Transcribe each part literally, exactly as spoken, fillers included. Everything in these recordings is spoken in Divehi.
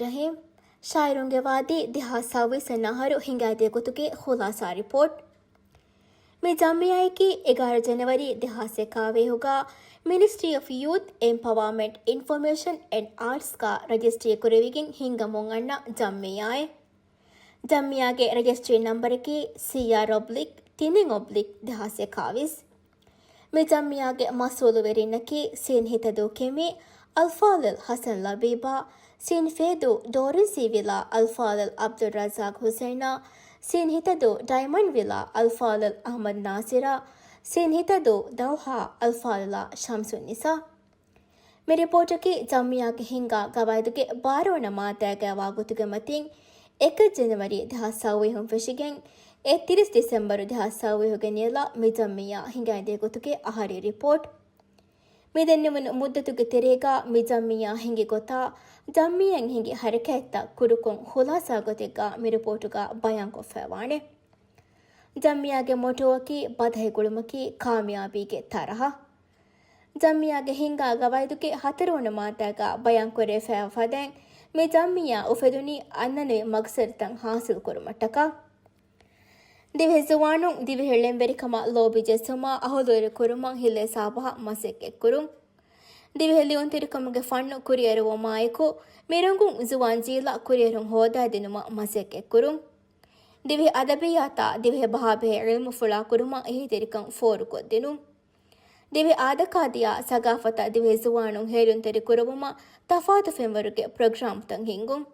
ރަހީމް. ޝާއިރުންގެ ވާދީ ދެހާސް ސައުވީސް ވަނަ އަހަރު ހިނގައިދިޔަ ގޮތުގެ ޚުލާސާ ރިޕޯޓް. މި ޖަމްޢިއްޔާއަކީ އެގާރަ ޖަނަވަރީ ދެހާސް އެކާވީހުގަ މިނިސްޓްރީ އޮފް ޔޫތް އެމްޕަވާމަންޓް، އިންފޮމޭޝަން އެންޑް އާޓްސްގަ ރަޖިސްޓްރީ ކުރެވިގެން ހިންގަމުން އަންނަ ޖަމްޢިއްޔާއެއް. ޖަމްޢިއްޔާގެ ރަޖިސްޓްރީ ނަމްބަރަކީ ސީއާރް އޮބްލިކް ތިނެއް އޮބްލިކް ދެހާސް އެކާވީސް. މި ޖަމްޢިއްޔާގެ މަސްއޫލުވެރިންނަކީ ސީން ހިތަދޫ ކެމީ އަލްފާޟިލް ޙަސަން ލަބީބާ، ސީން ފޭދޫ ޑޯރިންސީ ވިލާ އަލްފާޟިލް ޢަބްދުއްރައްޒާޤް ޙުސައިނާ، ސީން ހިތަދޫ ޑައިމަންޑް ވިލާ އަލްފާޟިލް އަޙްމަދު ނާޞިރާ، ސީން ހިތަދޫ ދައުހާ އަލްފާޟިލާ ޝަމްސުންނިސާ. މި ރިޕޯޓަކީ ޖަމްޢިއްޔާގެ ހިންގާ ގަވާއިދުގެ ބާރަ ވަނަ މާއްދާގައިވާ ގޮތުގެ މަތިން، އެކައް ޖަނަވަރީ ދެހާސް ސައުވީހުން ފެށިގެން އެއްތިރީސް ޑިސެމްބަރު ދެހާސް ސައުވީހުގެ ނިޔަލަށް މި ޖަމްޢިއްޔާ ހިނގައިދިޔަ ގޮތުގެ އަހަރީ ރިޕޯޓް. މި ދެންނެވުނު މުއްދަތުގެ ތެރޭގަ މި ޖަމްޢިއްޔާ ހިނގި ގޮތާ، ޖަމްޢިއްޔާއިން ހިނގި ޙަރަކާތްތައް ކުޑަކޮށް ޚުލާސާ ގޮތެއްގަ މި ރިޕޯޓުގަ ބަޔާންކޮށްފައިވާނެ. ޖަމްޢިއްޔާގެ މޮޓޯއަކީ ބަދަހި ގުޅުމަކީ ކާމިޔާބީގެ ތަރަހަ. ޖަމްޢިއްޔާގެ ހިންގާ ގަވާއިދުގެ ހަތަރުވަނަ މާއްދާގަ ބަޔާންކުރެވިފައިވާ ފަދައިން، މި ޖަމްޢިއްޔާ އުފެދުނީ އަންނަނިވި މަގްސަދުތައް ޙާޞިލްކުރުމަށްޓަކާ. ދިވެހި ޒުވާނުން ދިވެހި ޅެންވެރިކަމަށް ލޯބި ޖެއްސުމާ އަހުލުވެރި ކުރުމަށް ހިލޭ ސާބަހަށް މަސައްކަތްކުރުން. ދިވެހި ލިޔުންތެރިކަމުގެ ފަންނު ކުރިއެރުވުމާއެކު، މިރަނގުން ޒުވާން ޖީލަށް ކުރިއެރުން ހޯދައިދިނުމަށް މަސައްކަތްކުރުން. ދިވެހި އަދަބިއްޔާތާ ދިވެހި ބަހާބެހޭ ޢިލްމުފުޅާ ކުރުމަށް އެހީތެރިކަން ފޯރުކޮށްދިނުން. ދިވެހި އާދަކާދިޔާ ސަގާފަތަށް ދިވެހި ޒުވާނުން ހޭލުންތެރި ކުރުވުމަށް ތަފާތު ފެންވަރުގެ ޕްރޮގްރާމްތައް ހިންގުން.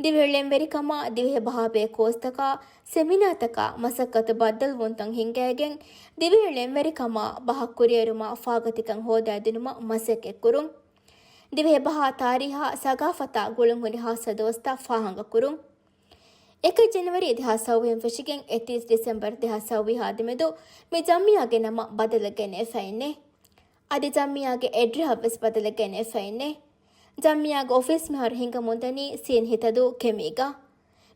ދިވެހި ޅެންވެރިކަމާ ދިވެހި ބަހާބެހޭ ކޯސްތަކާ ސެމިނާތަކާ މަސައްކަތު ބައްދަލުވުންތައް ހިންގައިގެން، ދިވެހި ޅެންވެރިކަމާ ބަހަށް ކުރިއެރުމާ ފާގަތިކަން ހޯދައިދިނުމަށް މަސައްކަތްކުރުން. ދިވެހި ބަހާ ތާރީހާ ސަގާފަތާ ގުޅުންހުރި ހާއްސަ ދުވަސްތައް ފާހަގަކުރުން. އެކައް ޖަނަވަރީ ދެހާސް ސައުވީހުން ފެށިގެން އެއްތިރީސް ޑިސެމްބަރު ދެހާސް ސައުވީހާ ދެމެދު މި ޖަމްޢިއްޔާގެ ނަމަށް ބަދަލެއް ގެނެވިފައެއްނެއް. އަދި ޖަމްޢިއްޔާގެ އެޑްރަހަށް ވެސް ބަދަލެއް ގެނެވިފައެއްނެއް. ޖަމްޢިއްޔާގެ އޮފީސް މިހާރު ހިނގަމުންދަނީ ސީން ހިތަދޫ ކެމީގަ.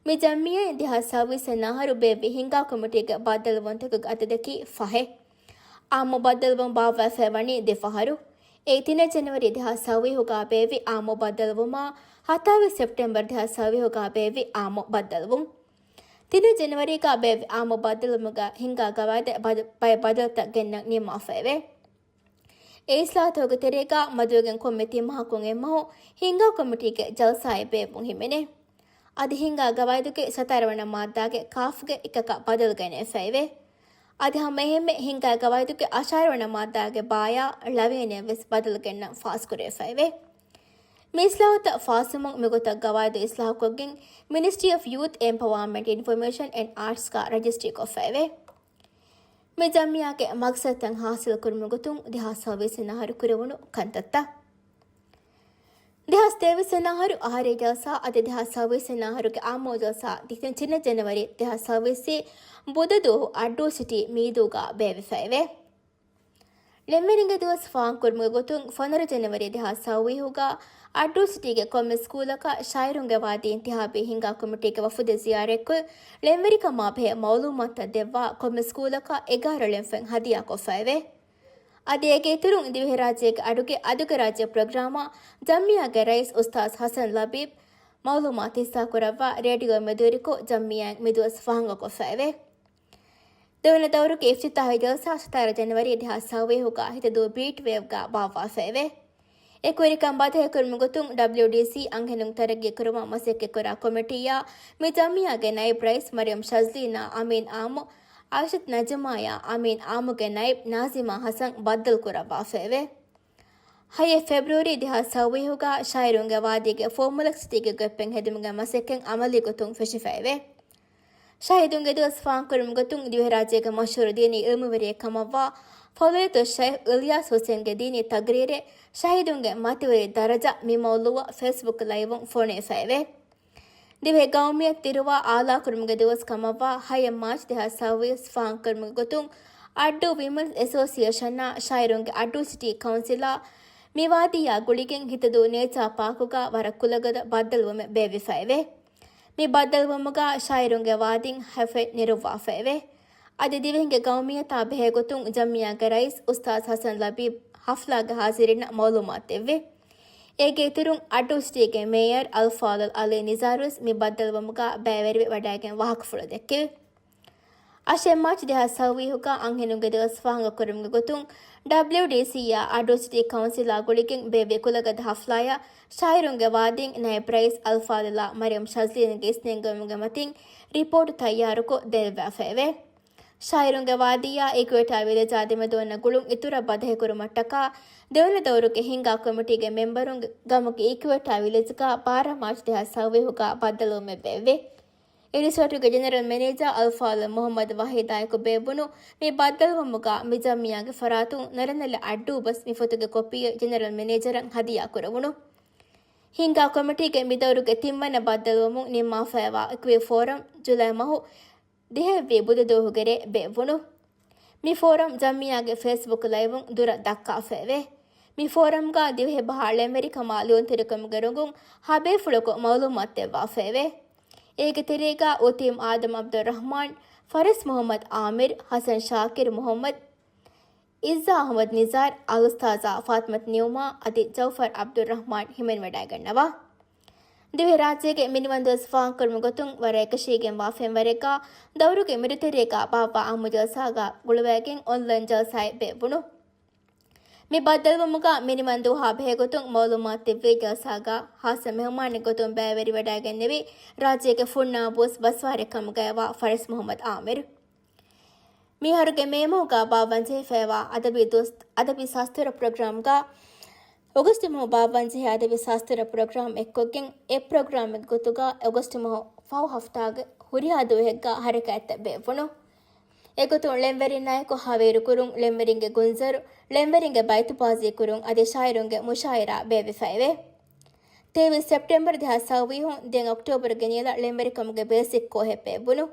މި ޖަމްޢިއްޔާއިން ދެހާސް ސައުވީސް އަހަރު ބޭއްވި ހިންގާ ކޮމިޓީގެ ބައްދަލުވުންތަކުގެ އަދަދަކީ ފަހެއް. އާއްމު ބައްދަލުވުން ބާއްވައިފައިވަނީ ދެ ފަހަރު. އެއީ ތިނެއް ޖަނަވަރީ ދެހާސް ސައުވީހުގަ ބޭއްވި އާއްމު ބައްދަލުވުމާ، ހަތާވީސް ސެޕްޓެމްބަރު ދެހާސް ސައުވީހުގަ ބޭއްވި އާއްމު ބައްދަލުވުން. ތިނެއް ޖަނަވަރީގަ ބޭއްވި އާއްމު ބައްދަލުވުމުގަ ހިންގާ ގަވާއިދަށް ބަދަ-، ބައެއް ބަދަލުތައް ގެންނަން ނިންމާފައެވެ. އެ އިސްލާހުތަކުގެ ތެރޭގަ މަދުވެގެން ކޮންމެ ތިން މަހަކުން އެއްމަހު ހިންގާ ކޮމިޓީގެ ޖަލްސާއެއް ބޭއްވުން ހިމެނޭ. އަދި ހިންގާ ގަވާއިދުގެ ސަތާރަ ވަނަ މާއްދާގެ ކާފްގެ އެކަކަށް ބަދަލު ގެނެވިފައެވެ. އަދި ހަމައެހެންމެ ހިންގާ ގަވާއިދުގެ އަށާރަ ވަނަ މާއްދާގެ ބާޔާ ޅަވިޔަނެއް ވެސް ބަދަލު ގެންނަން ފާސްކުރެވިފައެވެ. މި އިސްލާހުތައް ފާސްވުމުން މިގޮތަށް ގަވާއިދު އިސްލާހުކޮށްގެން މިނިސްޓްރީ އޮފް ޔޫތް އެމްޕަވާމަންޓް އިންފޮމޭޝަން އެންޑް އާޓްސްގަ ރަޖިސްޓްރީކޮށްފައެވެ. މި ޖަމްޢިއްޔާގެ މަގްސަދުތައް ހާސިލްކުރުމުގެ ގޮތުން ދެހާސް ސައުވީސް އަހަރު ކުރެވުނު ކަންތައްތައް. ދެހާސް ތޭވީސް އަހަރު އަހަރީ ޖަލްސާ އަދި ދެހާސް ސައުވީސް އަހަރުގެ އާއްމު ޖަލްސާ ތިނެއް ޖަނަވަރީ ދެހާސް ސައުވީސް ބުދަ ދުވަހު އައްޑޫ ސިޓީ މީދޫގަ ބޭއްވިފައެވެ. ޅެންވެރިންގެ ދުވަސް ފާހަގަކުރުމުގެ ގޮތުން ފަނަރަ ޖަނަވަރީ ދެހާސް ސައުވީހުގަ އައްޑޫ ސިޓީގެ ކޮންމެ ސްކޫލަކަށް ޝާއިރުންގެ ވާދީ އިންތިހާބީ ހިންގާ ކޮމިޓީގެ ވަފުދެއް ޒިޔާރަތްކޮށް، ޅެންވެރިކަމާ ބެހޭ މައުލޫމާތުތައް ދެއްވާ ކޮންމެ ސްކޫލަކަށް އެގާރަ ޅެންފެން ހަދިޔާކޮށްފައެވެ. އަދި އޭގެ އިތުރުން ދިވެހިރާއްޖޭގެ އަޑުގެ އަދުގެ ރާއްޖެ ޕްރޮގްރާމާ ޖަމްޢިއްޔާގެ ރައީސް އުސްތާޛް ޙަސަން ލަބީބް މައުލޫމާތު ހިއްސާކުރައްވާ ރޭޑިއޯ މެދުވެރިކޮށް ޖަމްޢިއްޔާއިން މިދުވަސް ފާހަގަކޮށްފައެވެ. ދެވަނަ ދައުރުގެ އިފްތިތާޙީ ޖަލްސާ ސަތާރަ ޖަނަވަރީ ދެހާސް ސައުވީހުގަ ހިތަދޫ ބީޓް ވޭވްގަ ބާއްވާފައެވެ. އެ ކުރިކަން ބަދަހިކުރުމުގެ ގޮތުން ޑަބްލިއުޑީސީ އަންހެނުން ތަރައްގީކުރުމަށް މަސައްކަތްކުރާ ކޮމިޓީއާ މި ޖަމްޢިއްޔާގެ ނައިބް ރައީސް މަރިޔަމް ޝަޒްލީނާ އަމީން އާއްމު އާއިޝަތު ނަޖްމާޔާ އަމީން އާއްމުގެ ނައިބް ނާޒިމާ ޙަސަން ބައްދަލުކުރައްވާފައެވެ. ހައެއް ފެބްރުވަރީ ދެހާސް ސައުވީހުގަ ޝާއިރުންގެ ވާދީގެ ފޯމުލަކް ސިޓީގެ ގޮތްޕެން ހެދުމުގެ މަސައްކަތް އަމަލީ ގޮތުން ފެށިފައެވެ. ޝަހީދުންގެ ދުވަސް ފާހަގަކުރުމުގެ ގޮތުން ދިވެހިރާއްޖޭގެ މަޝްހޫރު ދީނީ ޢިލްމުވެރިއެއް ކަމަށްވާ ފަޟީލަތުއް ޝައިޚް އިލްޔާސް ޙުސައިންގެ ދީނީ ތަގްރީރެއް ޝަހީދުންގެ މަތިވެރި ދަރަޖަ މި މައުޟޫޢަށް ފޭސްބުކް ލައިވުން ފޮނުވިފައެވެ. ދިވެހި ޤައުމިއްޔަތު ދިރުވާ އާލާކުރުމުގެ ދުވަސް ކަމަށްވާ ހައެއް މާޗް ދެހާސް ސައުވީސް ފާހަގަކުރުމުގެ ގޮތުން އައްޑޫ ވިމެންސް އެސޯސިއޭޝަނާ ޝައިރުންގެ އައްޑޫ ސިޓީ ކައުންސިލާ މިވާދީއާ ގުޅިގެން ހިތަދޫ ނޭޗާ ޕާކުގަ ވަރަށް ކުލަގަދަ ބައްދަލުވުމެއް ބޭއްވިފައެވެ. މި ބައްދަލުވުމުގަ ޝާއިރުންގެ ވާދީން ހައެއް ނެރުއްވާފައެވެ. އަދި ދިވެހިންގެ ގައުމިއްޔަތާ ބެހޭގޮތުން ޖަމްޢިއްޔާގެ ރައީސް އުސްތާޛް ޙަސަން ލަބީބް ޙަފްލާގެ ޙާޟިރީންނަށް މަޢުލޫމާތު ދެއްވި. އޭގެ އިތުރުން އައްޑޫ ސިޓީގެ މޭޔަރ އަލްފާޟިލް އަލީ ނިޒާރުވެސް މި ބައްދަލުވުމުގަ ބައިވެރިވެ ވަޑައިގެން ވާހަކަފުޅު ދެއްކެވި. އަށެއް މާޗް ދެހާސް ސައުވީހުގަ އަންހެނުންގެ ދުވަސް ފާހަގަކުރުމުގެ ގޮތުން، ޑަބްލިއުޑީސީއާ އައްޑޫ ސިޓީ ކައުންސިލާ ގުޅިގެން ބޭއްވި ކުލަގަދަ ހަފްލާޔަށް ޝާއިރުންގެ ވާދީން ނައިބް ރައީސް އަލްފާޟިލާ މަރިޔަމް ޝަޒްލީންގެ އިސްނެންގެވުމުގެ މަތިން ރިޕޯޓު ތައްޔާރުކޮށް ދެއްވާފައެވެ. ޝާއިރުންގެ ވާދީއާ އިކުއޭޓާ ވިލޭޖާ ދެމެދުވަންނަ ގުޅުން އިތުރަށް ބަދަހިކުރުމަށްޓަކާ، ދެވަނަ ދައުރުގެ ހިންގާ ކޮމިޓީގެ މެމްބަރުންގެ ގަމުގެ އިކުއޭޓާ ވިލޭޖްގަ ބާރަ މާޗް ދެހާސް ސައުވީހުގަ ބައްދަލުވުމެއް ވެއްވޭ. އިންސްޓިޓިއުޓުގެ ޖެނެރަލް މެނޭޖާ އަލްފާޟިލް މުޙައްމަދު ވަޙީދާއެކު ބޭއްވުނު މި ބައްދަލުވުމުގަ މި ޖަމްޢިއްޔާގެ ފަރާތުން ނަރެންނެލި އައްޑޫ ބަސް މި ފޮތުގެ ކޮޕީއެއް ޖެނެރަލް މެނޭޖަރަށް ހަދިޔާ ކުރެވުނު. ހިންގާ ކޮމިޓީގެ މި ދައުރުގެ ތިންވަނަ ބައްދަލުވުމުން ނިންމާފައިވާ އިކުއި ފޯރަމް ޖުލައި މަހު ދިހައެއްވީ ބުދަ ދުވަހުގެ ރޭ ބޭއްވުނު. މި ފޯރަމް ޖަމްޢިއްޔާގެ ފޭސްބުކް ލައިވުން ދުރަށް ދައްކާފައެވެ. މި ފޯރަމްގަ ދިވެހިބަހާ ޅެންވެރިކަމާ ލިޔުންތެރިކަމުގެ ރޮނގުން ހަބޭފުޅަކު މައުލޫމާތު ދެއްވާފައެވެ. އޭގެ ތެރޭގަ އުތީމް އާދަމް ޢަބްދުއްރަޙްމާން، ފަރަސް މުޙައްމަދު ޢާމިރު، ޙަސަން ޝާކިރު މުޙައްމަދު، އިއްޒާ އަޙްމަދު ނިޒާރު، އަލްއުސްތާޛާ ފާތިމަތު ނިޢުމާ އަދި ޖައުފަރު ޢަބްދުއްރަޙްމާން ހިމެނިވަޑައިގަންނަވާ. ދިވެހިރާއްޖޭގެ މިނިވަން ދުވަސް ފާހަގަކުރުމުގެ ގޮތުން ވަރަށް އެކަށީގެންވާ ފެންވަރެއްގަ ދައުރުގެ މިރުތެރޭގަ ބާއްވާ އާއްމު ޖަލްސާގަ ގުޅުވައިގެން އޮންލައިން ޖަލްސާއެއް ބޭއްވުނު. މި ބައްދަލުވުމުގަ މިނިވަން ދުވަހާ ބެހޭގޮތުން މައުލޫމާތު ދެއްވި ޖަލްސާގަ ޚާއްޞަ މެހުމާނެއް ގޮތުން ބައިވެރިވެވަޑައިގެންނެވި ރާއްޖޭގެ ފުންނާބުއްސު ބަސްވާރެއް ކަމުގައިވާ ފަރަސް މުޙައްމަދު ޢާމިރު. މިހާރުގެ މޭ މަހުގަ ބާއްވަންޖެހިފައިވާ އަދަބީ ދުވަސް، އަދަބީ ސާސްތޫރަ ޕްރޮގްރާމްގަ އޮގަސްޓު މަހު ބާއްވަންޖެހޭ އަދަބީ ސާސްތޫރަ ޕްރޮގްރާމް އެއްކޮށްގެން އެ ޕްރޮގްރާމެއްގެ ގޮތުގަ އޮގަސްޓު މަހު ފަހު ހަފްތާގެ ހުރިހާ ދުވަހެއްގަ ހަރަކާތްތައް ބޭއްވުނު. އެގޮތުން ޅެންވެރިންނާއެކު ހަވީރުކުރުން، ޅެންވެރިންގެ ގުންޒަރު، ޅެންވެރިންގެ ބައިތު ބާޒީކުރުން އަދި ޝާއިރުންގެ މުޝާއިރާ ބޭއްވިފައެވެ. ތޭވީސް ސެޕްޓެމްބަރު ދެހާސް ސައުވީހުން ދެން އޮކްޓޯބަރުގެ ނިޔަލަށް ޅެންވެރިކަމުގެ ބޭސިކް ކޯހެއް ބޭއްވުނު.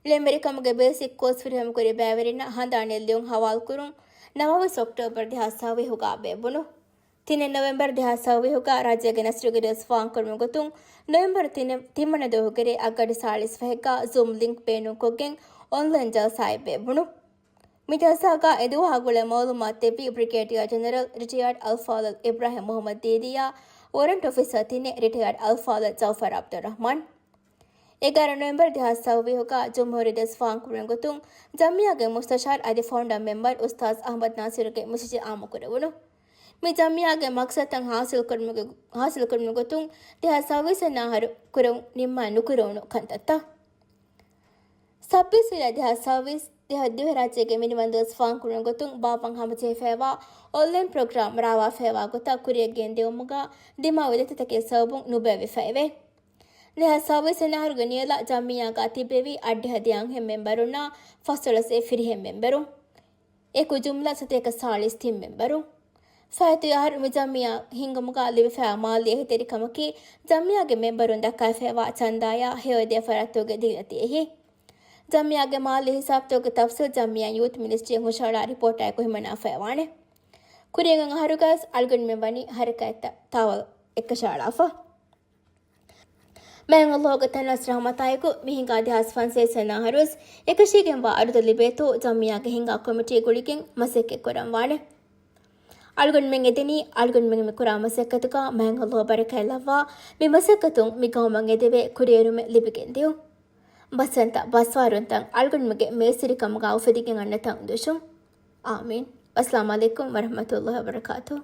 ޅެންވެރިކަމުގެ ބޭސިކް ކޯސް ފުރިހަމަކުރި ބައިވެރިންނަށް ހަނދާނެއް ލިޔުން ހަވާލުކުރުން ނަވާވީސް އޮކްޓޯބަރު ދެހާސް ސައުވީހުގަ ބޭއްވުނު. ތިނެއް ނޮވެމްބަރު ދެހާސް ސައުވީހުގަ ރާއްޖޭގެ ނަޝްރުގެ ދުވަސް ފާހަގަކުރުމުގެ ގޮތުން ނޮވެމްބަރު ތިނެއް، ތިންވަނަ ދުވަހުގެ ރޭ އަށްގަޑި ސާޅީސް ފަހެއްގަ ޒޫމް ލިންކް ބޭނުންކޮށްގެން އޮންލައިން ޖަލްސާއެއް ބޭއްވުނު. މި ޖަލްސާގަ އެދުވަހާ ގުޅޭ މައުލޫމާތު ދެއްވީ ބްރިގޭޑިއާ ޖެނެރަލް ރިޓަޔާޑް އަލްފާޟިލް އިބްރާހިމް މުޙައްމަދު ދީދީއާ، ވޮރަންޓް އޮފިސަރ ތިނެއް ރިޓަޔާޑް އަލްފާޟިލް ޖައުފަރު ޢަބްދުއްރަޙްމާން. އެގާރަ ނޮވެމްބަރު ދެހާސް ސައުވީހުގަ ޖުމްހޫރީ ދުވަސް ފާހަގަކުރުމުގެ ގޮތުން ޖަމްޢިއްޔާގެ މުސްތަޝާރު އަދި ފައުންޑަރ މެމްބަރު އުސްތާޛު އަޙްމަދު ނާޞިރުގެ މެސެޖެއް ޢާއްމުކުރެވުނު. މި ޖަމްޢިއްޔާގެ މަޤްޞަދުތައް ޙާޞިލުކުރުމުގެ، ޙާޞިލުކުރުމުގެ ގޮތުން ދެހާސް ސައުވީސް ވަނަ އަހަރު ކުރެވުން ނިންމާ ނުކުރެވުނު ކަންތައްތައް. ސައްބީސް ޖުލައި ދެހާސް ސައުވީސް ދިވެ-، ދިވެހިރާއްޖޭގެ މިނިވަން ދުވަސް ފާހަގަކުރުމުގެ ގޮތުން ބާއްވަން ހަމަޖެހިފައިވާ އޮންލައިން ޕްރޮގްރާމް ރާވާފައިވާ ގޮތަށް ކުރިއަށް ގެންދިއުމުގަ ދިމާވި ދަތިތަކެއް ސަބަބުން ނުބޭއްވިފައެވެ. ދެހާސް ސައުވީސް ވަނަ އަހަރުގެ ނިޔަލަށް ޖަމްޢިއްޔާގަ ތިއްބެވި އަށްޑިހަ ދިހަ އަންހެން މެމްބަރުންނާ ފަސްދޮޅަސް އެއް ފިރިހެން މެމްބަރުން. އެކު ޖުމްލަ ސަތޭކަ ސާޅީސް ތިން މެމްބަރުން. ފަހެތި އަހަރު މި ޖަމްޢިއްޔާ ހިންގުމުގަ ލިބިފައިވާ މާލީ އެހީތެރިކަމަކީ، ޖަމްޢިއްޔާގެ މެމްބަރުން ދައްކާފައިވާ ޗަންދާޔާ ހެޔޮއެދޭ ފަރާތްތަކުގެ ދީލަތި އެހީ. ޖަމްޢިއްޔާގެ މާލީ ހިސާބުތަކުގެ ތަފްސީލް ޖަމްޢިއްޔާ ޔޫތު މިނިސްޓްރީއަށް ހުށަހަޅާ ރިޕޯޓާއެކު ހިމަނާފައިވާނެ. ކުރިއަށް އަހަރުގަވެސް އަޅުގަނޑުމެން ވަނީ ހަރަކާތްތައް ތާވަލް އެއްކަށައަޅާފަ. މާތް ﷲގެ ތަނަވަސް ރަޙްމަތާއެކު މި ހިނގާ ދެހާސް ފަންސަވީސް ވަނަ އަހަރުވެސް އެކަށީގެންވާ އަރުދަށް ލިބޭތޯ ޖަމްޢިއްޔާގެ ހިނގާ ކޮމިޓީ ގުޅިގެން މަސައްކަތް ކުރަން ވާނެ. އަޅުގަނޑުމެން އެދެނީ، އަޅުގަނޑުމެން މި ކުރާ މަސައްކަތުގަ މާތް ﷲ ބަރަކާތް ލައްވާ، މި މަސައްކަތުން މި ގައުމަށް އެދެވޭ ކުރިއެރުމެއް ލިބިގެން ދިއުން. ބަސްވަންތަ ބަސްވާރުންތައް އަޅުގަނޑުމެންގެ މޭސިރިކަމުގަ އުފެދިގެން އަންނަތަން ދުށުން. އާމީން. އައްސަލާމު ޢަލައިކުމް ވަރަޙްމަތުﷲ ވަބަރަކާތުހު.